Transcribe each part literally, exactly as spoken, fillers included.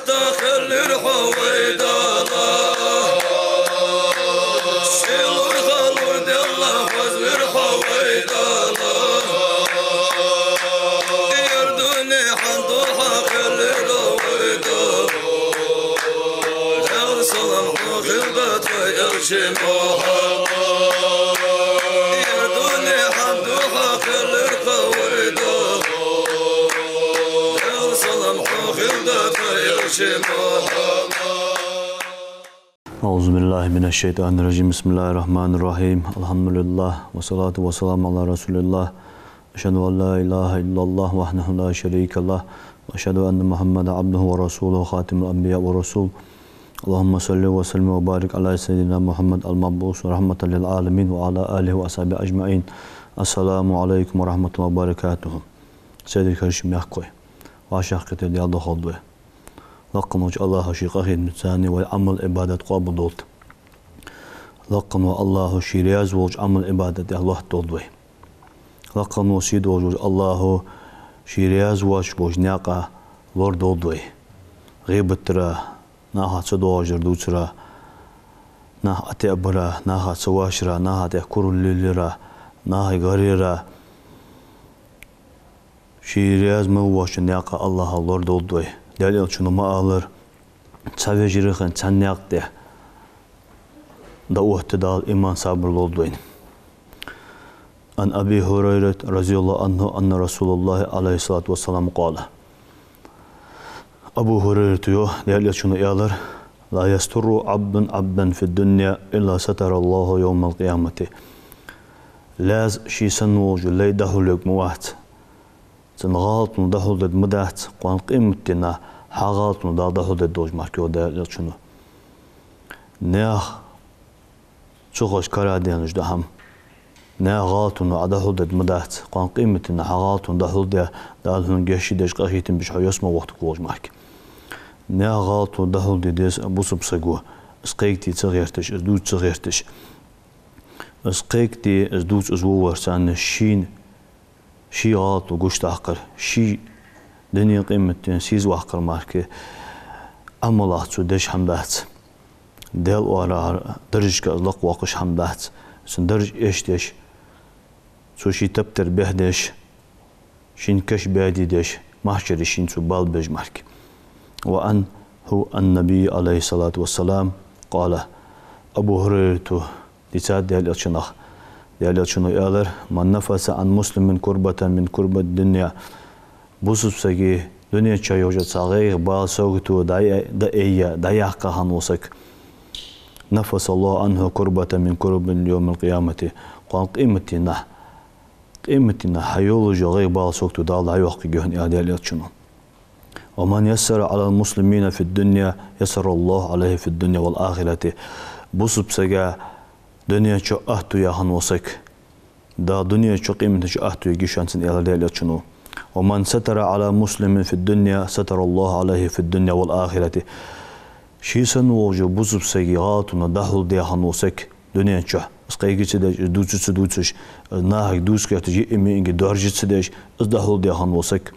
Тахаллир хьо вай Дала, ший лургӀа лур делла хозлир хьо вай Дала. Ер дуне хьан духьа хиллира вай Дала. Даьла салам хьона хилда тха элча Мухьаммад. Ер дуне хьан духьа хиллира вай Дала. Даьла салам хьона хилда тха элча Мухьаммад. أعوذ بالله من الشيطان الرجيم. بسم الله الرحمن الرحيم. الحمد لله والصلاة والسلام على رسول الله. أشهد أن لا إله إلا الله وحده لا شريك له، وأشهد أن محمدا عبده ورسوله خاتم الأنبياء والرسل. اللهم صل وسلم وبارك على سيدنا محمد المبعوث رحمة للعالمين وعلى آله وأصحابه أجمعين. السلام عليكم ورحمة الله وبركاته. Сайре хьерча мехкахой, вӀашагӀкхетар Даьла духьал да вай. Лакха волча АллахӀа ший къахетамца вай Ӏамал-Ӏибадат къоабалдолда. Лакха волча АллахӀа ший раьза волча Ӏамал-Ӏибадатех лоаттадолда вай. Лакха волча сийдолча АллахӀа ший раьза воацаш болча наькъа лорадолда вай. ГӀийбатара, наха ца доагӀаш дар дувцара, нах ӀотӀаэбара, наха ца вошара, наха тӀа курал лелара, нахага гӀар яра. Ший раьза мел воацача наькъа АллахӀа лорадолда вай. Даьла элчано ма аллара: цхьа вежарий хинна цхьан наькъа тӀа дӀаоттаде Дала иман, сабар лолда вайна. عن أبي هريرة رضي الله عنه أن رسول الله عليه الصلاة والسلام قال. Абу ХӀурайрата йоах, Даьла элчано аьлар: لا يستر عبد عبدا في الدنيا إلا ستره الله يوم القيامة. Лаьза ший санна волча лай дӀахьулъергма вац, цун гӀалатонах дӀахьулдергма дац, кхоана къематдийнахьа хьа гӀалатонах Дала дӀахьулдергдолаш мара, йоах Даьла элчано. Наьха цу хоза караденаш да хӀама. Наьха гӀалатонах Ӏа дӀахьулдергма дац, кхоана къематдийнахьа хьа гӀалатонах дӀахьулдаь, Дала хьона гешт деш, къахетам беш хьо ялсмала вохийтаргволаш мара. Наьха гӀалатонах дӀахьулде деза бусалба саго, из кхайкаде ца гӀерташ, из дувца ца гӀерташ. Из кхайкаде, из дувца, из вувцарца шийна ший гӀалатонах гучадаккхар, ший дунен, къематден сийсазваккхар мара, Ӏамалах цо деш хӀама дац. Даьла оагӀорахьара даржашка из лакхвоаккхаш хӀама дац. Цун дарж эшадеш, цо ший тептар бӀехдеш, шийна каш баьде деш, махьшаре шийна цо бала беш мара. وعنه عن النبي عليه الصلاة والسلام قال. Абу ХӀурайрата дийцад Даьла элчанах. Даьла элчано аьлар: من نفس عن مسلم كربة من كرب الدنيا. Бусалба сага дунен чу йолча цхьа гӀайгӀа, бала, сагото дӀа-, дӀаайя, дӀаяккха хинна вола саг, نفس الله عنه كربة من كرب يوم القيامة. Кхоана къематдийнахьа, къематдийнахьа хьа йолаш йола гӀайгӀа, бала, сагото Дала дӀайоаккхаргья хьона, аьлар Даьла элчано. ومن يسر على المسلمين في الدنيا يسر الله عليه في الدنيا والآخرة. Бусалба сага дунен чу аьттув яь хинна вола саг, Дала дунен чу, къематден чу аьттув ергья шоана цунна, аьлар Даьла элчано. ومن ستر على مسلم في الدنيا ستر الله عليه في الدنيا والآخرة. Ший санна волча бусалба сага гӀалатонах дӀахьулдаь хинна вола саг дунен чу, из кхайка ца деш, из дувца ца дувцаш, из нахага дувца гӀерташ, йиӀиг-миӀига доаржаде ца деш, из дӀахьулдаь хинна вола саг,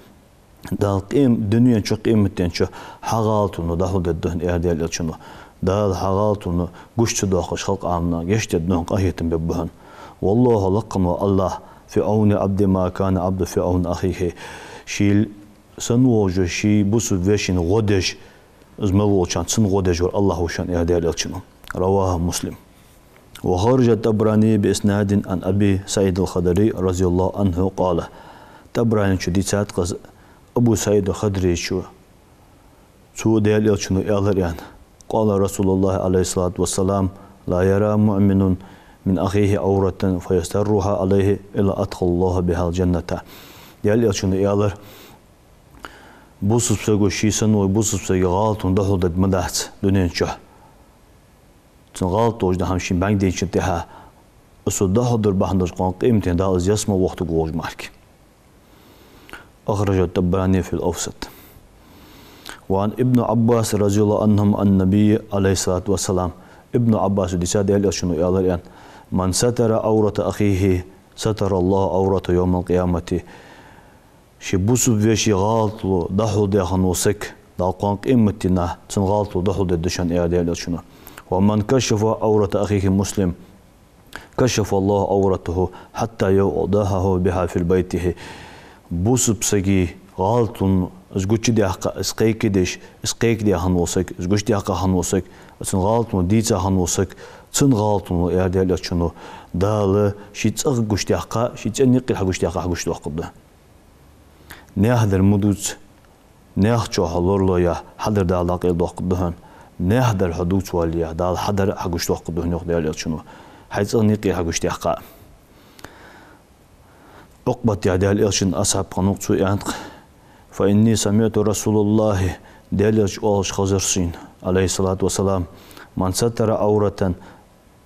Дала къем-, дунен чу, къематден чу хьа гӀалатонах дӀахьулдергда хьона, аьлар Даьла элчано. Дала хьа гӀалатонах гуча ца доаккхаш, халкъа Ӏамалах гешт дергда хьона, къахетам бергба хьона. والله, лакха вола АллахӀ, في عون العبد ما كان العبد في عون أخيه. Ший санна волча ший бусалба вешийна гӀо деш, из мел волчарна цунна гӀо деш вар АллахӀ ва шоана, аьлар Даьла элчано. رواه مسلم. وخرج الطبراني بإسناد عن أبي سعيد الخدري رضي الله عنه قال. ТӀабаранечо дийцад-кх из Абу СаӀид Хадречо, цо Даьла элчано аьлар аьнна: قال رسول الله عليه الصلاة والسلام: لا يرى مؤمن من أخيه عورة فيسترها عليه إلا أدخله الله بها الجنة. Даьла элчано аьлар: бусалба саго ший санна волча бусалба сага гӀалатонах дӀахьулдергма дац дунен чу. Цун гӀалат долаш дола хӀама шийна бӀаргадайначул тӀехьагӀа, из цо дӀахьулдар бахьан долаш кхоана къематдийнахьа Дала из ялсмала вохийтаргволаш мара. أخرجه الطبراني في الأوسط. وعن ابن عباس رضي الله عنهما عن النبي عليه الصلاة والسلام. Ибн Ӏаббаса дийцад, Даьла элчано аьлар аьнна: من ستر عورة أخيه ستره الله عورته يوم القيامة. Ший бусалба веший гӀалат дӀахьулдаь хинна вола саг, Дала кхоана къематдийнахьа цун гӀалатал духьал дергда шоана, аьлар Даьла Элчано. ومن كشف عورة أخيه المسلم كشف الله عورته حتى يوضعه بها في بيته. Бусалба сага гӀалатал из гучадаьккха, из кхайкадеш, из кхайкадаь хинна вола саг, из гучадаьккха хинна вола саг, цун гӀалатал дийца хинна вола саг, цун гӀалатал, аьлар Даьла Элчано, Дала ший цӀагӀа гучадаьккха, ший цӀен юкъера хьагучадаьккха, хьагучадоаккхаргда. Наьха дар ма дувца, наьха чухь лоралу яхь, хьа дар Дала дӀакъайладоаккхаргда хьона. Наьха дар хьо дувца вале яхь, Дала хьа дар хьагучадоаккхаргда хьона, йоах Даьла Элчано. Хьай цӀагӀа юкъера хьагучадаьккха. Ӏукъбат яхача Даьла Элчан асхьаб хиннав-кх, цо аьннад-кх: فإني سمعت رسول الله, Даьла Элча оалаш хезар сона, عليه الصلاة والسلام: من ستر عورة,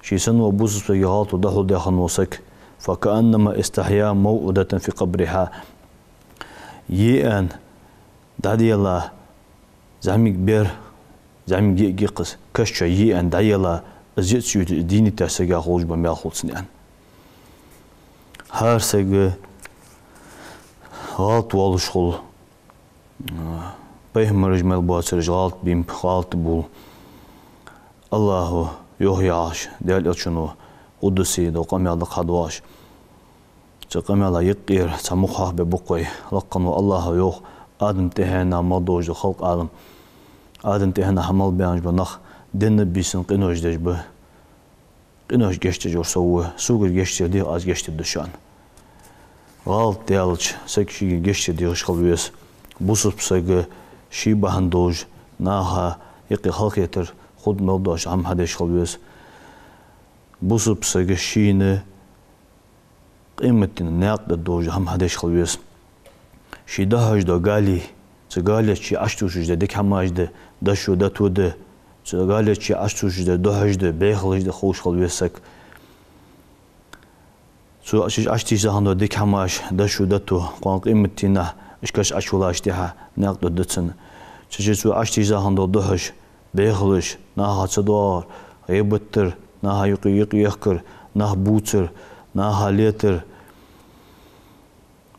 ший санна вола бусалба сага гӀалатал духьал даь хинна вола саг, فكأنما استحيا موءودة في قبرها. Е аьнна дӀаделла, зӀамига бер, зӀамига йиӀиг я-кх из, каша чу е аьнна дӀаелла, из йиӀ ца ювташ, из дийнаташ сага хулаш ба маьл хул цунна, аьнна. ХӀара сага гӀалат волаш хул, пайхамараш мел боацараш гӀалат бийнаб, гӀалат бул. АллахӀа йоах яхаш, Даьла Элчано къудси дола къамаьл да-кх хьадоагӀаш. Цу къамаьла юкъера цхьа мугӀ хьоахабе боккъой. Лакха вола АллахӀа йоах, Адама тӀехьенна мел долаш дола халкъ-Ӏалам, Адама тӀехьенна хьа мел баьннаш бола нах денна-бийсанна къинош деш ба. Къиношта гешт деш вар со ва, согара гешт ца дергда, аз гешт дергда шоана. ГӀалат даьлча, саг шийгара гешт дергаш хила веза. Бусалба сага ший бахьан долаш наха юкъе халахетар хургда мел доацаш хӀама хьадеш хила веза. Бусалба сага шийна къематдийнахьа наькъа тӀа долаш хӀама хьадеш хила веза. Ший дӀахьош дола гали, цу гали чу Ӏочутувсаш дола дика хӀамаш да, дошо, дото да, цу гали чу Ӏочутувсаш дола духьаш да, бӀехалаш да ховш хила веза саг. Цу чу Ӏочутийса хинна дола дика хӀамаш, дошо, дото, кхоана къематдийнахьа уж каша Ӏочувиллача тӀехьа наькъа тӀа да цунна. Цу чу Ӏочутийса хинна дола духьаш, бӀехалаш, наха ца доагӀар, гӀийбат дар, наха юкъе, юкъе ехкар, нах бувцар, наха летар,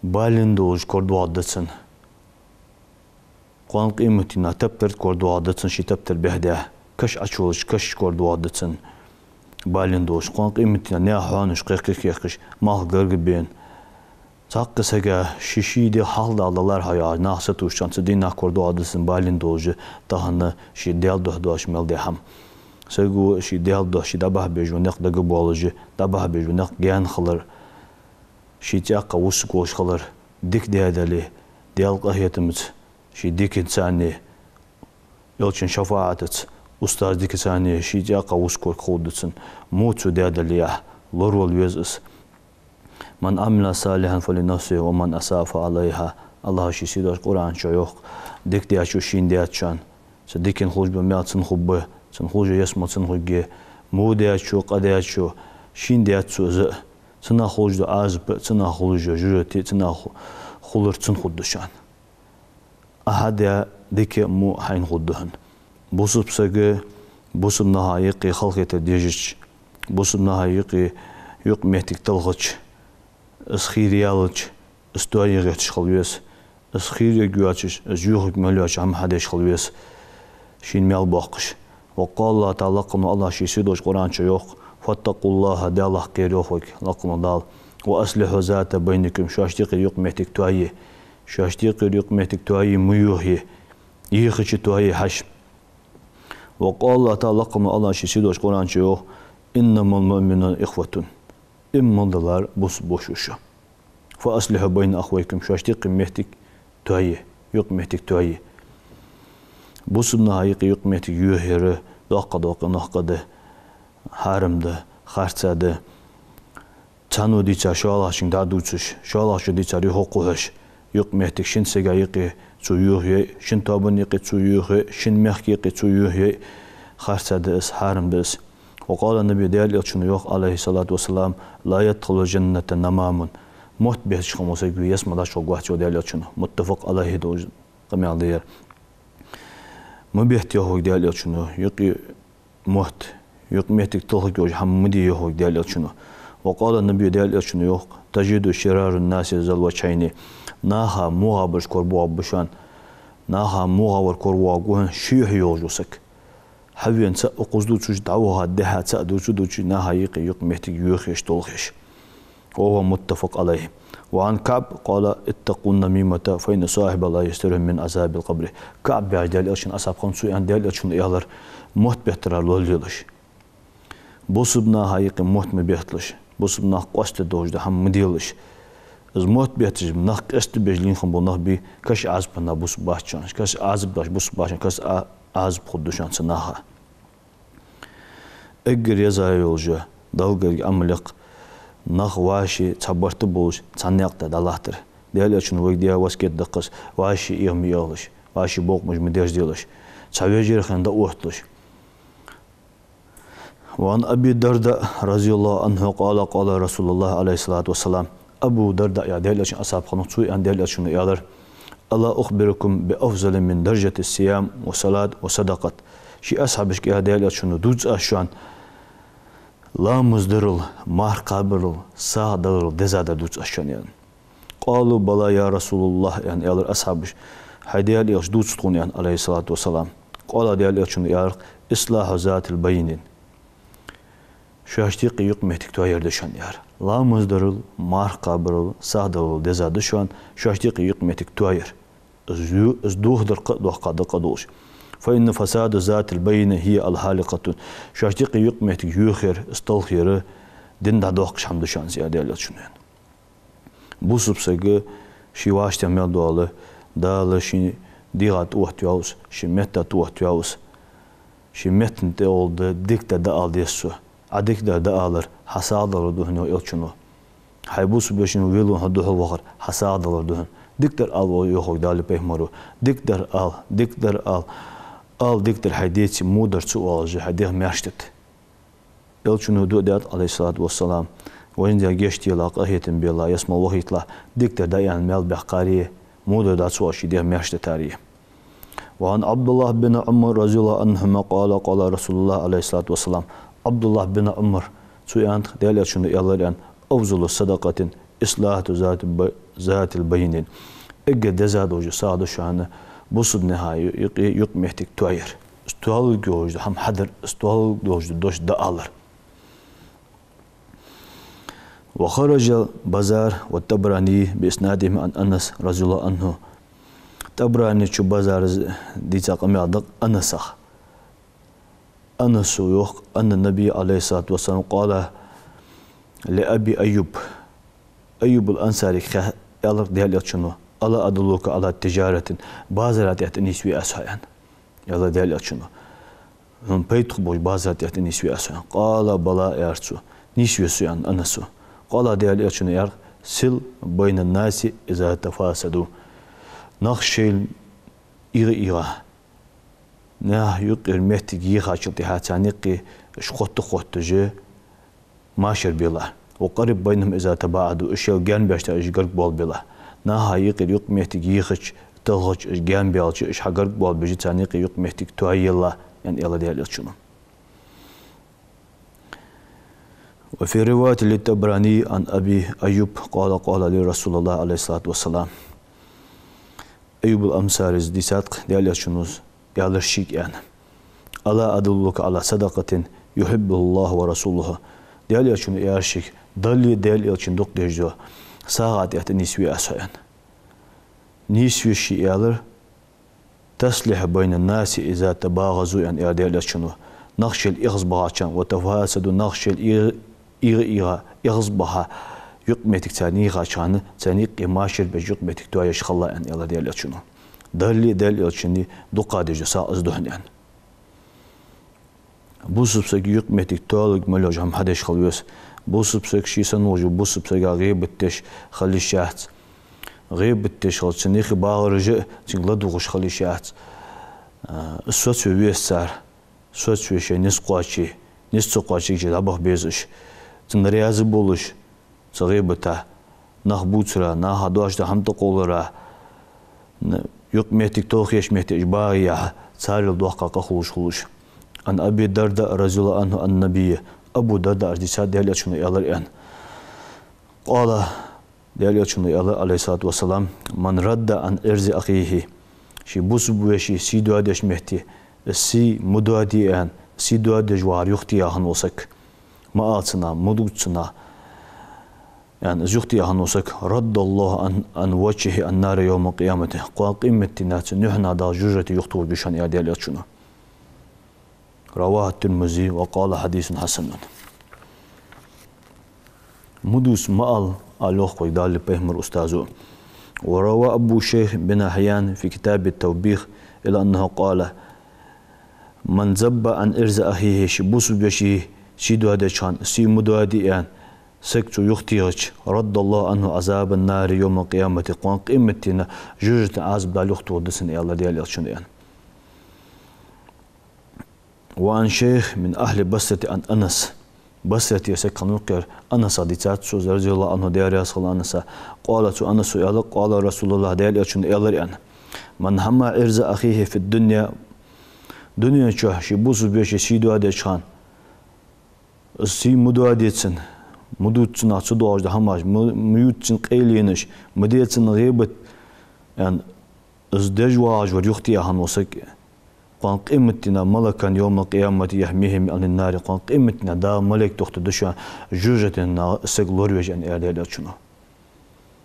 балийна долаш корадоагӀаргда цунна. Кхоана къематдийнахьа тептар корадоагӀаргда цунна, ший тептар бӀехдаь, каша Ӏочувиллача каша корадоагӀаргда цунна, балийна долаш. Кхоана къематдийнахьа наьха хьоанаш кхайкхе-кхайкхаш, малх гаргабена, цхьаккха сага ший-ший дегӀ хьалхадала лархӀа яхаш, наха сатувсача хана, цу дийнахьа корадоагӀаргда цунна балийна долаш, тахан ший Даьла духьа доацаш мел даь хӀама. Саго ший Даьла духьа, ший дӀабахьа безаш бола никъ дагабоалаш, дӀабахьа безаш бола никъ гаьна хилар, ший цӀаькха вусаргволаш хилар, дика даь дале, Даьла къахетамца, ший диканцеи, Элчан шафаӀатаца, устаз диканцеи ший цӀаькха вусаргволга ховргда цунна. Во цо даь дале яхь, лоравала веза из. من عمل صالحا فلنفسه ومن أساء فعليها. АллахӀа ший сийдолча Къуръан чу йоах: дика даьчо шийна даьд шоана. Цу дикан хулаш бола маьл цунна хургба, цунна хулаш йола ялсмала цунна хургья. Во даьчо, къа даьчо, шийна даьд цо из а. Цунах хулаш дола Ӏазап а, цунах хулаш йола жожагӀате а, цунах ху-, хулар цунна хургда шоана. Ӏа хьадаь дика а, во а хьайна хургда хьона. Бусалба сага бусалба наха юкъе халахетар дежача, бусалба наха юкъе юкъ-моттиг талхача, из хийра яллача, из тоае гӀерташ хила веза. Из хийра йоацаш, из юхарг мел йоацаш хӀама хьадеш хила веза, шийна маьл боаккхаш. وقال الله تعالى, лакха вола АллахӀа ший сийдолча Къуръан чу йоах: فاتقوا الله, Даьлах кхера, йоах вайга лакха вола Дала. وأصلحوا ذات بينكم, шоашта юкъера юкъ-моттиг тоае. Шоашта юкъера юкъ-моттиг тоае, ма йохае. Йохача тоае хьажа. وقال الله تعالى, лакха вола АллахӀа ший сийдолча Къуръан чу йоах: إنما المؤمنون إخوة. Иман диллар бусалба воша ва шо. فأصلحوا بين أخويكم, шоашта юкъе моттиг тоае, юкъ-моттиг тоае. Бусалба наха юкъе юкъ-моттиг йохаяр доккха-доккха къиношта юкъе да, хьарам да, харц да. Цхьанне дийцар шоллагӀчунга дӀа а дувцаш, шоллагӀчо дийцар юха а кхухьаш, юкъ-моттиг шин сага юкъе цо йохае, шин тоабан юкъе цо йохае, шин мехка юкъе цо йохае, харц да из, хьарам да из. وقال النبي, Даьла Элчано йоах, عليه الصلاة والسلام: لا يدخل الجنة نمام. Мотт бетташ хинна вола саг ялсмала дӀачугӀоргвац, йоах Даьла Элчано. متفق عليه долаш къамаьл да ер. Ма бетта, йоах вайга Даьла Элчано, юкъе мотт, юкъ-моттиг талхаргйолаш хӀама ма де, йоах вайга Даьла Элчано. وقال النبي, Даьла Элчано йоах: تجد شرار الناس ذا الوجهين. Наха мугӀа бараш корабоагӀаргба шоана. Наха мугӀа вар коравоагӀаргва хьона ший юхь йолаш вола саг. Хьавена цаӀ укхаза дувцаш, дӀаваха дехьа цаӀ дувцаш, дувцаш, наха юкъе юкъ-моттиг йохаеш, толхаеш. وهو متفق عليه. وعن كعب قال: اتقوا النميمة فإن صاحبها لا يستريح من عذاب القبر. КаӀба яхача Даьла Элчан асхьаб хиннав, цо аьннад, Даьла Элчано аьлар: мотт беттарах лоллалаш. Бусалба наха юкъе мотт ма бетталаш, бусалба нах къоастаде долаш дола хӀама ма делаш. Из мотт бетташ, нах къоастабеш лийнна бола нах бий, каша Ӏазапах бусалба бац шоана, каша Ӏазап деш бусалба бац шоана, каша а-, Ӏазап хургда шоана цу наха. Эггара еза йолаш йола Далла гарга Ӏамал я-кх, нах вӀаши цхьа барт болаш, цхьан наькъа тӀа дӀалаттар. Даьла Элчано вайга даь васкет да-кх из, вӀаши эгӀа ма эгӀалаш, вӀаши бокъонаш ма дерзаделаш, цхьа вежарий хинна дӀаотталаш. وعن أبي الدرداء رضي الله عنه قال: قال رسول الله عليه الصلاة والسلام. Абу Дардаъ яха Даьла Элчан асхьаб хиннав, цо аьннад, Даьла Элчано аьлар: ألا أخبركم بأفضل من درجة الصيام والصلاة والصدقة؟ Ший асхьабашка аьлар Даьла Элчано: дувций аз шоана ламаз дарал, марха кхабарал, сагӀа даларал дезадар дувций аз шоана, аьнна. قالوا: بلى يا رسول الله, аьнна, аьлар асхьабаша. ХӀай Даьла Элча, дувц тхона, аьнна, عليه الصلاة والسلام. قال, Даьла Элчано аьлар: إصلاح ذات البين. Шоашта юкъе юкъ-моттиг тоаяр да шоана, аьлар. Ламаз дарал, марха кхабарал, сагӀа даларал деза да шоана шоашта юкъе юкъ-моттиг тоаяр. Из ю-, из дохадар кхы а доккха да къа долаш. فإن فساد ذات البين هي الهالكة. Шоашта юкъе юкъ-моттиг йохаяр, из талхаяр дин дӀадоаккхаш хӀама да шоана из, аьлар Даьла Элчано, аьнна. Бусалба саг ший вӀаштӀехьа мел дола, Дала ший дегӀа тӀа оттаваьв из, ший метта тӀа оттаваьв из. Ший метта тӀа оалаш дикадар дӀаала деза цо. Ӏа дикадар дӀаалар хьа сагӀа далар да хьона, йоах Элчано. Хьай бусалба вешийна велавенна хьо духьалвахар хьа сагӀа далар да хьона. Дикадар ала, йоах Дала, пайхамаро. Дикадар ала, дикадар ала. Ала дикадар хьай деце, во дар ца оалаш, хьай дегӀ маьрша дита. Элчано дуӀа даьд, عليه الصلاة والسلام, вайна Даьла гешт делахь, къахетам белахь, ялсмала вахийталахь, дикадар дӀааьнна маьл баьккхаре, во дар дӀа ца оалаш, ший дегӀ маьрша дитаре. وعن عبد الله بن عمر رضي الله عنهما قال: قال رسول الله عليه الصلاة والسلام. Ӏабдуллахь бин Ӏумар, цо аьннад, Даьла Элчано аьлар, аьнна: أفضل الصدقة إصلاح ذات الب-، ذات البين. Эггара деза долаш дола сагӀа да шоана бусалба наха ю-, юкъе юкъ-моттиг тоаяр. Из тоалургдолаш дола хӀама хьадар, из тоалургдолаш дола дош дӀаалар. وخرج البزار والطبراني بإسنادهما عن أنس رضي الله عنه. ТӀабаранечо, Баззаро дийца къамаьл да-кх Анасах. Анаса йоах, أن النبي عليه الصلاة والسلام قال لأبي أيوب. Айюб ал-Ансарига аьлар-кх Даьла Элчано: ألا أدلك على تجارة, базара тӀа тӀанийсве аз хьо, аьнна. Аьлар Даьла Элчано: хьона пайда хургболча базара тӀа тӀанийсве аз хьо, аьнна. قال بلى, аьлар цо. Нийсве со, аьннад Анаса. قال, Даьла Элчано аьлар: صل بين الناس إذا تفاسدوا. Нах шоайла эгӀа-эгӀа, наха юкъера моттиг ехачул тӀехьагӀа царна юкъе уж хотта-хотташ машар белахь. وقارب بينهم إذا تباعدوا, уж шоайла гаьнабаьча тӀа уж гарга боалабелахь. Наха юкъера юкъ-моттиг ехача, талхача, уж гаьнабаьлча, уж хьагарга боалабеш, царна юкъе юкъ-моттиг тоаелахь, аьнна, аьлар Даьла Элчано. وفي رواية للطبراني عن أبي أيوب قال: قال لي رسول الله عليه الصلاة والسلام. Айюб ал-Ансарис дийцад-кх, Даьла Элчано аьлар шийга, аьнна: ألا أدلك على صدقة يحبها الله ورسوله. Даьла Элчано аьлар шийга: Даллеи Даьла Элчаннеи дукха дезаш дола сагӀа тӀа тӀанийсве аз хьо, аьнна. Нийсвеш ше аьлар: تصلح بين الناس إذا تباغضوا, аьнна, аьлар Даьла Элчано. Нах шоайла эгӀазбахача, وتفاسدوا, нах шоайла эгӀа-, эгӀа-эгӀа эгӀазбаха, юкъ-моттиг царна ехача хана, царна юкъе машар беш, юкъ-моттиг тоаеш хилалахь, аьнна, аьлар Даьла Элчано. Даллеи Даьла Элчаннеи дукха дезаш дола сагӀа из да хьона, аьнна. Бусалба саг юкъ-моттиг тоалургдолаш хӀама хьадеш хила веза. Бусалба саг ший санна волча бусалба сага гӀийбат деш хила йиш яц. ГӀийбат деш хилча, цун юхе багӀараш а цунга ладувгӀаш хила йиш яц. А, соцаве веза цар. Соцаве шоай низ кхоаче, низ ца кхоаче, шоай дӀабаха беза уж. Цунна раьза болаш, цу гӀийбата, нах бувцара, наха дош да хӀама тӀакхоллара, н-, юкъ-моттиг толхаеш метте уж багӀаяхьа, царел доккха къа хулаш хул уж. عن أبي الدرداء رضي الله عنه عن النبي. Абу Дардаъ дийцад, Даьла Элчано аьлар, аьнна. قال, Даьла Элчано аьлар, عليه الصلاة والسلام: من رد عن عرض أخيه. Ший бусалба веший сий доадеш метте, сий ма доаде аьнна, сий доадеш вар юхатеха хинна вола саг. Ма ала цунна, ма дувца цунна, аьнна, из юхатеха хинна вола саг, رد الله عن وجهه النار يوم القيامة. Кхоана къематдийнахьа цун юхьанах Дала жожагӀате юхатохаргья шоана, аьлар Даьла Элчано. رواه الترمذي وقال حديث حسن. Ма дувца, ма ала, аьлар йоах вайга Даьла Пайхамара устазо. وروى أبو شيخ بن نهيان في كتاب التوبيخ إلى أنه قال: من ذب عن عرض أخيه, ший бусалба веший сий доадеча хана, сий ма доаде аьнна, саг цо юхатехача, رد الله عنه عذاب النار يوم القيامة, кхоана къематдийнахьа жожагӀатен Ӏазап Дала юхатохаргда цунна, аьлар Даьла Элчано, аьнна. وعن شيخ من أهل البصرة عن أنس. Басрат тӀа саг хиннав-кх ер, Анасах дийцад цо, رضي الله عنه, Даьла раьза хилва Анаса. قال, цу Анаса аьлар: قال رسول الله, Даьла Элчано аьлар, аьнна: من حمى عرض أخيه في الدنيا. Дунен чу ший бусалба веший сий доадеча хана, сий ма доаде цун, ма дувца цунах ца доагӀаш дола хӀамаш, ма, ма ювца цун къайленаш, ма де цун гӀийбат, аьнна, из деш вагӀаш вар юхатеха хинна вола саг, кхоана къематдийнахьа ملكا يوم القيامة يحميه عن النار, кхоана къематдийнахьа Дала малейк тохийтаргда шоана жожагӀатенах из саг лоравеш, аьнна, аьлар Даьла Элчано.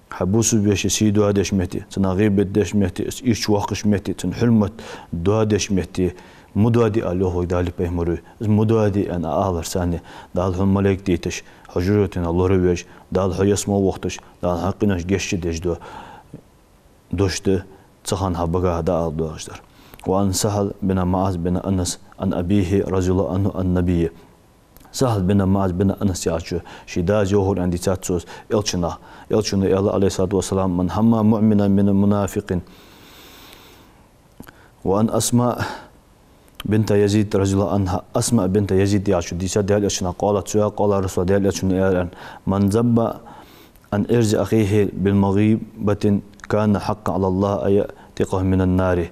Хьай бусалба веший сий доадеш метте, цунах гӀийбат деш метте, из ирча воаккхаш метте, цун хьурмат доадеш метте, ма доаде, аьлар йоах вайга Даьла Пайхамаро. Из ма доаде аьнна аларца, Дала хьона малейк дайташ, хьо жожагӀатенах лоравеш, Дала хьо ялсмале вохийташ, Дала хьа къинош гешт деш дола дош да, цу хана хьа багах дӀаала доагӀаш дар. وعن سهل بن معاذ بن أنس عن أبيه رضي الله عنه عن النبي. Сахьл бин МуӀаз бин Анас яхачо ший дас йоахар аьнна дийцад цо Элчанах. Элчано аьлар, عليه الصلاة والسلام: من حمى مؤمنا من منافق. وعن أسماء بنت يزيد رضي الله عنها, Асмаъ бинт Язид яхачо дийцад Даьла Элчанах, قالت, цо аьлар, قال رسول الله, Даьла Элчано аьлар: من ذب عن عرض أخيه بالمغيبة كان حقا على الله أن يعتقه من النار.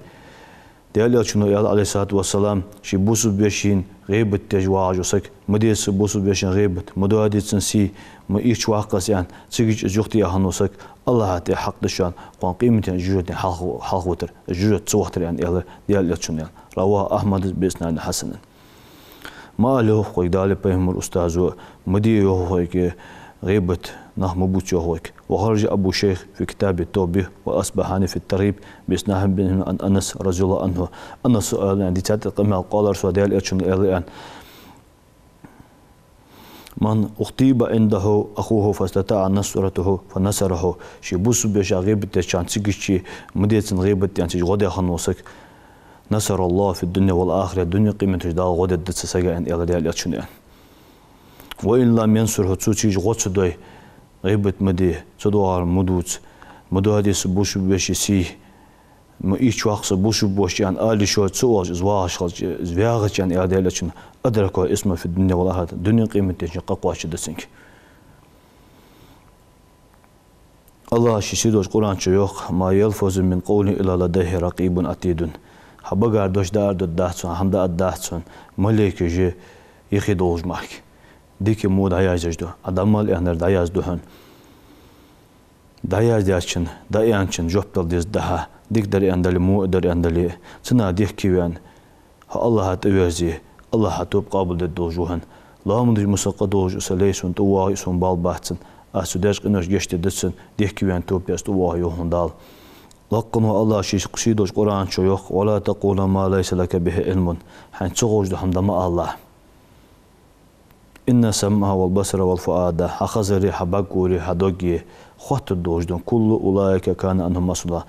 Даьла Элчано аьлар, عليه الصلاة والسلام, ший бусалба вешийна гӀийбат деш вагӀаш вола саг, ма де цу бусалба вешийна гӀийбат, ма доаде цун сий, ма ирча воаккхалва аьнна, цига чу из юхатеха хинна вола саг, АллахӀа тӀа хьакъ да шоана, кхоана къематдийнахьа жожагӀатен хьалха-, хьалхавитар, жожагӀате ца вахийтар, аьнна, аьлар Даьла Элчано, аьнна. رواه أحمد بإسناد حسن. Ма ала йоах вайга Даьла Пайхамара устазо, ма де йоах вайга гӀийбат, нах ма бувца йоах вайга. وخرج أبو شيخ في كتاب التوبيخ والأصبهاني في الترغيب بإسناد حسن عن أنس رضي الله عنه. Анаса аьнна дийцад къамаьл, قال رسول الله, Даьла Элчано аьлар, аьнна: من اغتيب عنده أخوه فاستطاع نصرته فنصره. Ший бусалба вешийна гӀийбат деча хана цига чу ма де цун гӀийбат аьнна, цига гӀо де хинна вола саг, نصره الله في الدنيا والآخرة, дунен, къематдийнахьа Дала гӀо дергда цу сага, аьнна, аьлар Даьла Элчано, аьнна. وإن لم ينصره, цо цига гӀо ца дой, гӀийбат ма де, ца доагӀар ма дувца, ма доаде цу бусалба веший сий, ма ирча воаккха цу бусалба воша аьнна ала йиш йолаш ца оалаш, из вагӀаш хилча, из ваьгӀача, аьнна, аьлар Даьла Элчано, أدركه إثمه في الدنيا والآخرة, дунен, къематдийнахьа къа кхоачаргда цунга. АллахӀа ший сийдолча Къуръан чу йоах: ما يلفظ من قول إلا لديه رقيب عتيد. Хьа багара дош дӀаара дергдац хьона, хӀама дӀааргдац хьона, малейкаш я юхе долаш мара. Дика, во дӀаяздеш да, Ӏа дӀа мел аьннар дӀаяздергда хьона. ДӀаяздаьчун, дӀааьнначун жоп дала деза да хьа, дика дар аьнна дале, во дар аьнна дале. Цунах дехкеваьнна, хьо АллахӀа тӀаверзе, АллахӀа тоба къоабалдергдолаш ва хьона. Ламаз деш, мусакъа долаш, из лай сона тӀавоагӀе, сона бала бац цун, аз цо деча къинош гешт дергда цунна, дехкеваьнна тоба де, аз тӀавоагӀе, йоах хьона Дала. Лакхавола АллахӀа ший сийдолча Къуръан чу йоах: ولا تقل ما ليس لك به علم. Хьайна ца ховш дола хӀама дӀа ма ала. إن السمع والبصر والفؤاد, хьа хазари, хьа бӀаргагури, хьа доги хоттаргдолаш да, كل أولئك كان عنه مسؤولا.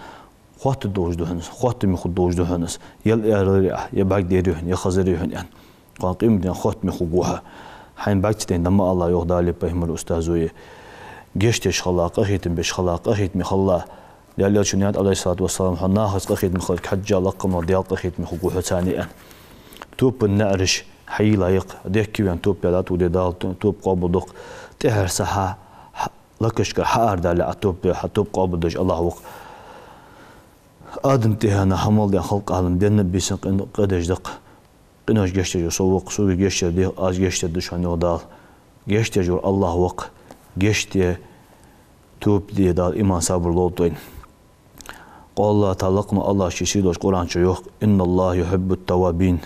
Хоттаргдолаш да хьона из, хоттаме хургдолаш да хьона из. Е аьлар Ӏа, е бӀаргадайрий хьона, е хазарий хьона, аьнна. Кхоана къематдийнахьа хоттаме хургва хьо. Хьайна бӀарга ца дайна дӀа ма ала, йоах Даьла Пайхамара устазо. Гешт деш хила, къахетам беш хила, къахетаме хила. Даьла Элчано аьннад, عليه الصلاة والسلام, хьо нахаца къахетаме хиларга хьежжа, лакхавола Даьла къахетаме хургва хьо царна, аьнна. Тоба наӀараш хьайийлай-кх, дехкеваьнна тоба де, дӀатӀаводе, Дала тоба къоабалду-кх. ТӀехьара сахьа, хьа-, лакхашкара хьаарадале, Ӏа тоба де, хьа тоба къоабалдеш АллахӀ ва-кх. Адам тӀехьенна хьа мел даьнна халкъ, Ӏалам, денна, бийсанна къин-, къа деш да-кх. Къинош гешт деш со ва-кх, сога гешт дар де, аз гешт дергда шоана, йоах Дала. Гешт деш вар АллахӀ ва-кх. Гешт де, тоба де, Дала иман, сабар лолда вайна. Къала ТаӀала, лакха волча АллахӀа ший сийдолча Къуръан чу йоах: «إن الله يحب التوابين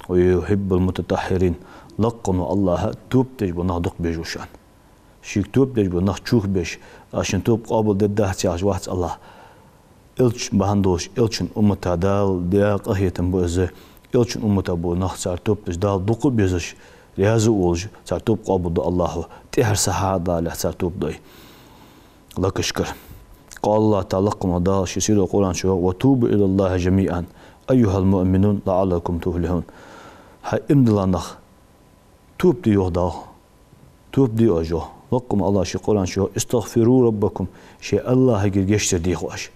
ويحب المتطهرين». Лакха волча АллахӀа тоба деш бола нах дукха безаш ва шоана. Шийга тоба деш бола нах чухь беш, аз шун тоба къоабалдергдац яхаш вац АллахӀ. Элча бахьан долаш, элчан уммата Дала даь къахетам ба из. Элчан уммата бола нах, цар тоба деш Дала дукха а безаш, раьза а волаш, цар тоба къоабалду АллахӀа. ТӀехьара сахьа а далехь цар тоба дой лакхашкара. Къала ТаӀала, лакха волча Дала ший сийдолча Къуръан чу йоах: «وتوبوا إلى الله جميعا أيها المؤمنون لعلكم تفلحون». ХӀай иман дилла нах, тоба де, йоах Дала. Тоба де оаш, йоах. Лакха волча АллахӀа ший Къуръан чу йоах: «استغفروا ربكم». Шоай АллахӀагара гешт дар деха оаш.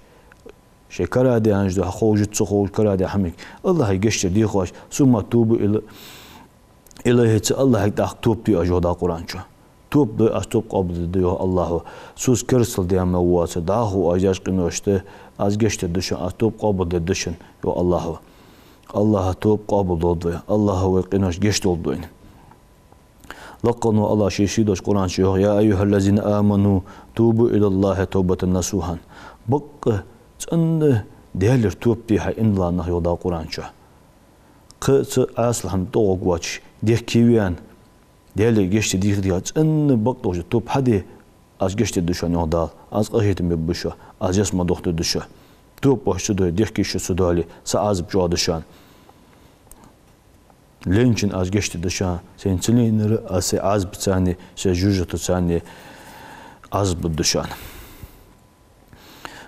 Шоай кара а даьннаш да, ховш а ца ховш а кара а даь хӀамиг. АллахӀагара гешт дар деха оаш. «ثم توبوا إلى-, إليه», цу АллахӀага тӀаккха тоба де оаш, йоах Дала Къуръан чу. Тоба дой, аз тоба къоабалдергда, йоах АллахӀа. Соца керастал даь ма воаца, дӀахо оаш даьча къиношта аз гешт дергда шоана, аз тоба къоабалдергда шун, йоах АллахӀа. АллахӀа тоба къоабалдолда вай, АллахӀа вай къиношта гешт долда вайна. Лакха волча АллахӀа ший сийдолча Къуръан чу йоах: «يا أيها الذين آمنوا توبوا إلى الله توبة نصوحا». Бакъ цӀена Даьлагара тоба де, хӀай иман дилла нах, йоах Дала Къуръан чу. Кхы а цу Ӏаьсал хӀама тӀагӀоргвоацаш, дехке ваьнна, Даьлагара гешт дехка-дехка, цӀена бакъдолаш тоба хьаде, аз гешт дергда шоана, йоах Дала, аз къахетам бергба шоана, аз ялсмала дохадергда шо. Тоба оаш ца дой, дехке шо ца доале, са Ӏазап чӀоагӀа да шоана. Лайначунна аз гешт дергда шоана, сайна ца лайнарашта аз сай Ӏазапаца, сай жожагӀатаца Ӏазап дергда шоана.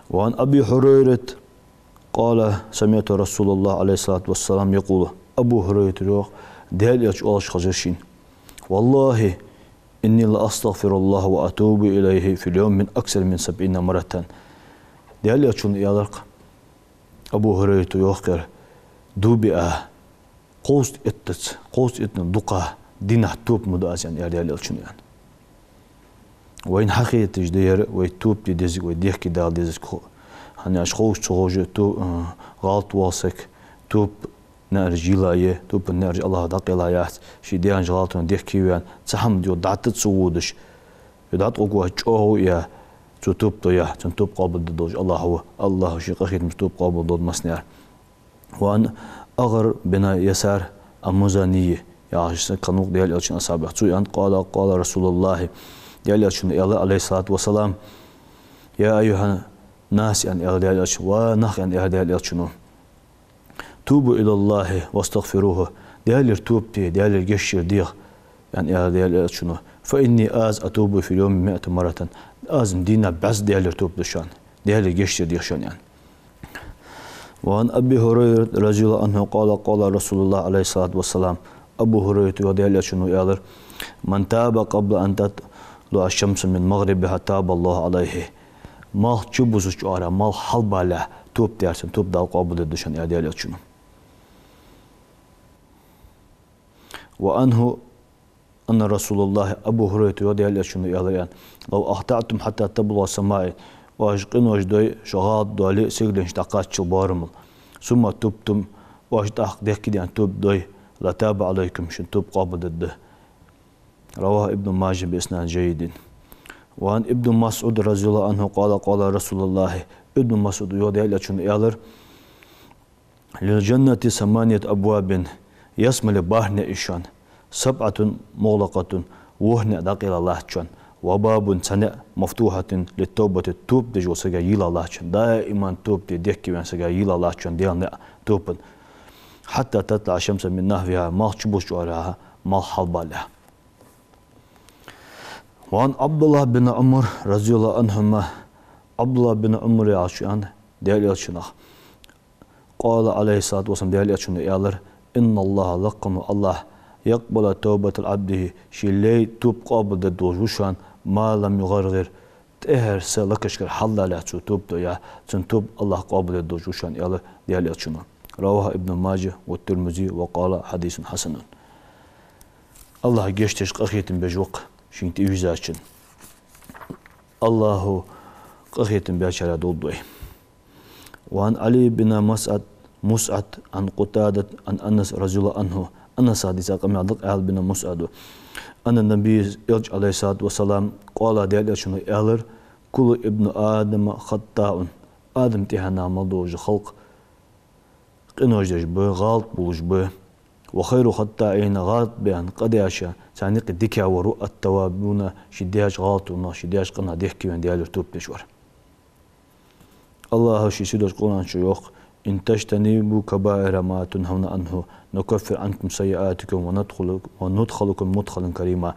وعن أبي هريرة قال: سمعت رسول الله عليه الصلاة والسلام يقول. Абу ХӀурайрата йоах, Даьла Элча оалаш хезар шийна: «والله إني لأستغفر الله وأتوب إليه في اليوم أكثر من سبعين مرة». Даьла Элчано аьлар-кх, Абу ХӀурайрата йоах-кх ер: «Дув биа, кховзткъа иттаза, кховзткъа иттанел дукха дийнахьа тоба ма ду аз», — аьнна, аьлар Даьла Элчано, аьнна. Вайна хьахеташ да ер, вай тоба де дезарг, вай дехке дала дезарг ху. ХӀана аьлча ховш ца ховш то-, а, гӀалат вола саг тоба наӀараш йийлла е, тоба наӀараш АллахӀа дӀакъайла яц, ший даьча гӀалатонна дехке ваьнна, цхьа хӀама де дӀатӀа ца водаш, е дӀатӀагӀоргвоацаш чӀоагӀо е, цо тоба дой, цун тоба къоабалдергдолаш АллахӀ ва, АллахӀа ший къахетамца тоба къоабалдолда массанена. وعن أغر بن يسار المزني яхаш саг хиннав-кх Даьла Элчан асхьабех. Цо аьннад: قال: قال رسول الله. Даьла Элчано аьлар, عليه الصلاة والسلام: «يا أيها الناس», — аьнна, аьлар Даьла Элчано. «Ва нах», — аьнна, аьлар Даьла Элчано. «توبوا إلى الله واستغفروه». Даьлагара тоба де, Даьлагара гешт дар деха, — аьнна, аьлар Даьла Элчано. «فإني», — аз, — «أتوب في اليوم مائة مرة». Аз дийнахьа бӀаь са Даьлагара тоба ду шоана, Даьлагара гешт дар деха шоана, — аьнна. وعن أبي هريرة رضي الله عنه قال: قال رسول الله عليه الصلاة والسلام. Абу ХӀурайрата йоах, Даьла Элчано аьлар: «من تاب قبل أن تطلع الشمس من مغربها تاب الله عليه». Малх чубузача оагӀорахьа, малх хьалбалехьа тоба даьр, цун тоба Дала къоабалдергда шоана, аьлар Даьла Элчано. وعنه أن رسول الله, Абу ХӀурайрата йоах, Даьла Элчано аьлар, аьнна: «لو أخطأتم حتى تبلغوا السماء». Оаш къинош дой, шо гӀалат доале, сигаленашка дӀакхаччалца боарамал. «ثم تبتم», оаш тӀаккха дехке даьнна тоба дой, «لتاب عليكم», шун тоба къоабалдергда. رواه ابن ماجه بإسناد جيد. وعن ابن مسعود رضي الله عنه قال: قال رسول الله. Ибн МасӀуда йоах, Даьла Элчано аьлар: «للجنة ثمانية أبواب». Ялсмален бархӀ наӀар я шоана. «سبعة مغلقة», ворхӀ наӀар дӀакъайла латт шоана. «وباب», цхьа наӀар, «مفتوحة للتوبة», тоба деш волча сага йийлла латт шоана. Даиман тоба де дехке ваьнна сага йийлла латт шоана Даьла наӀар тобан. «حتى تطلع الشمس من نحوها», малх чубузача оагӀорахьа, малх хьалбалехьа. وعن عبد الله بن عمر رضي الله عنهما. ӀабдуллахӀ бин Ӏумара яхачо аьннад, Даьла Элчанах, قال عليه الصلاة والسلام, Даьла Элчано аьлар: «إن الله», лакха волча АллахӀа, «يقبل توبة عبده», ший лай тоба къоабалдергдолаш ва шоана, «ما لم يغرغر», тӀехьара са лакхашкара хьалдалехьа цо тоба дой, цун тоба АллахӀа къоабалдергдолаш ва шоана, аьлар Даьла Элчано. رواه ابن ماجه والترمذي وقال: حديث حسن. АллахӀ гешт деш, къахетам беш ва-кх шийна тӀавийрзачун. АллахӀа къахетам баьчарех долда вай. وعن علي بن مسعد، مسعد، عن قتادة عن أنس رضي الله عنه. Анаса дийца къамаьл да-кх Ӏаьла бин МусӀада. أن النبي, Элча, عليه الصلاة والسلام, قال, Даьла Элчано аьлар: «كل ابن آدم خطاء». Адам тӀехьа мел дола халкъ къинош деш ба, гӀалат болаш ба. وخير الخطائين, гӀалат баьнна къа деш, царна юкъе дикагӀвар ва, التوابون, шоаш деш гӀалатонах, шоаш деш къинах дехкеваьнна Даьлагара тоба деш вар. АллахӀа ший сийдолча Къуръан чу йоах: إن تجتنبوا كبائر ما تنهون عنه نكفر عنكم سيئاتكم وندخل-, وندخلكم مدخلا كريما.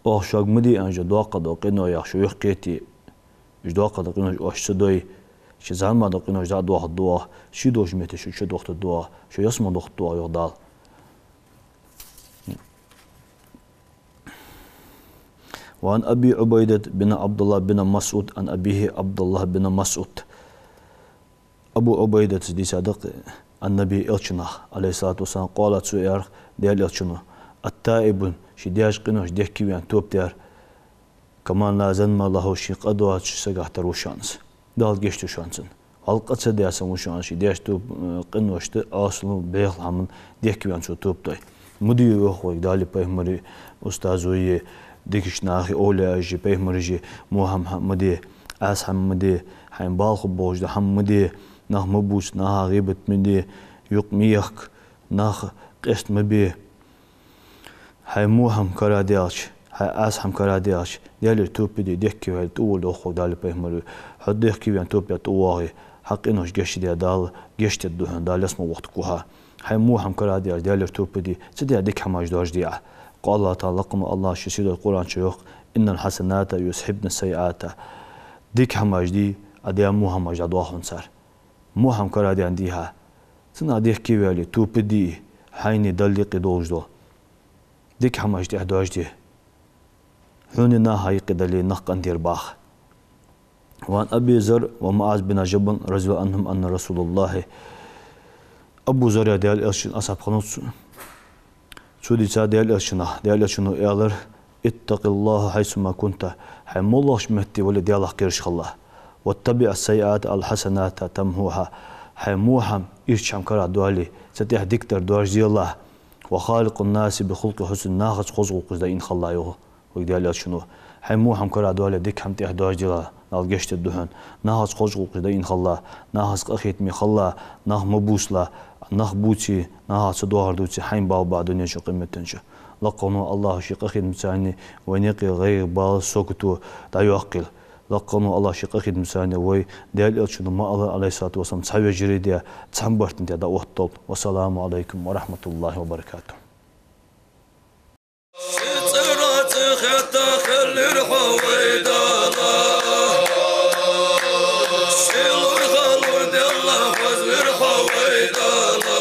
Оаха шуга ма де аьнна доккха дола къинош, шо юхакхете, уж доккха дола къинош оаш ца дой, шо зӀамига дола къинош дӀадоахаргда оаха, ший долча метте шо чудоахийтаргда оаха, шо ялсмала доахийтаргда оаха, йоах Дала. وعن أبي عبيدة بن عبد الله بن مسعود عن أبيه عبد الله بن مسعود. Абу Ӏубайдатас дийцад-кх, Аннабий, Элчанах, عليه الصلاة والسلام, قال, цо аьлар, Даьла Элчано: التائب, ший деш къинош дехкеваьнна тоба дер, كمن لا ذنب له, ший къа доацача сагах тара ва шоана из. Дала гешт ду шоана цунна. Валла къа ца деш санна ва шоана, ший деш тоба, э, къиношта, Ӏаьсал, бехал хӀаман дехкеваьнна цо тоба дой. Ма де, йоах вайга Даьла пайхамари, устазои, дикача нахи, овлияаши, пайхамараши, во хӀама ма де, Ӏаьса хӀама ма де, хьайна бала хургболаш дола хӀама ма де, нах ма бувца, наха гӀийбат ма де, юкъ ма ехка, нах къаьста ма бе. Хьайна во хӀама карадаьлча, хьайна Ӏаьса хӀама карадаьлча, Даьлагара тоба де, дехкеваьле тӀавоале, йоах вайга Даьла пайхамари. Хьо дехкеваьнна тоба даь тӀавоагӀе, хьа къинош гешт даь Дала гешт дергда хьона, Дала ялсмала воаккхаргва хьо. Хьайна во хӀама карадаьлча, Даьлагара тоба де, цу тӀа дика хӀамаш доаржаде Ӏа. قال تعالى, лакха ва Аллахӏа ший сийдолча Къуръан чу йоах: إن الحسنات يذهبن السيئات. Дика хӀамаш дий, Ӏа даь во хӀамаш дӀадоах хьона цар. Во хӀама карадаьнна дий хьа, цунах дехкеваьле, тоба де, хьайнеи Даьлеи юкъе долаш дола дика хӀамаш тӀехьа доаржаде. Хьонеи наха юкъе Даьлеи нах къинтӀера баха. وعن أبي ذر ومعاذ بن جبل رضي الله عنهم أن رسول الله. Абу Зарра Даьла Элчан асхьаб хиннав цо. Цо дийцад Даьла Элчанах, Даьла Элчано аьлар: اتق الله حيثما كنت. Хьо моллагӀча метте вале, Даьлах кхераш хила. وأتبع السيئات الحسنات تمحها. Хьайна во хӀама, ийрча хӀама карадаьле, цу тӀехьа дикадар доаржаде. وخالق الناس بخلق حسن. Нахаца хоза гӀулакхаш дайна хила, йоах вайга Даьла Элчано. Хьайна во хӀама карадаьле, дика хӀама тӀехьа доаржаде, Дала гешт дергда хьона. Нахаца хоза гӀулакхаш дайна хила, нахаца къахетаме хила, нах ма бувцалахь, нах бувце, нахах ца доагӀар дувце, хьайна бала бакъахьа дунен чу, къематден чу. Лакха ва Аллахӏа ший къахетамца вайна юкъе гӀайгӀа, бала, сагото дӀайоаккхийла. Лакха ва Аллахӏа ший къахетамца вай Даьла Элчано ма аллара, عليه الصلاة والسلام, цхьа вежарий де, цхьан барта тӀа дӀаоттадолда. والسلام عليكم ورحمة الله وبركاته. Ши цӀера цӀихетта хилира хьо, вай Дала. Ши лургӀа лургденна хозавира хьо, вай Дала.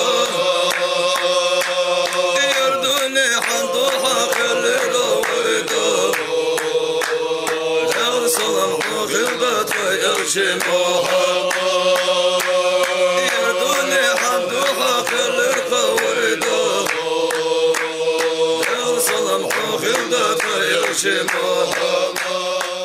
Ер дунен хьа духьа хилира, вай Дала. Даьла салам хьона хилда, вай Элча Мухьаммад. Ер дунен хьа духьа хилира хьо, вай Дала. Даьла салам хьона хилда, вай Элча Мухьаммад.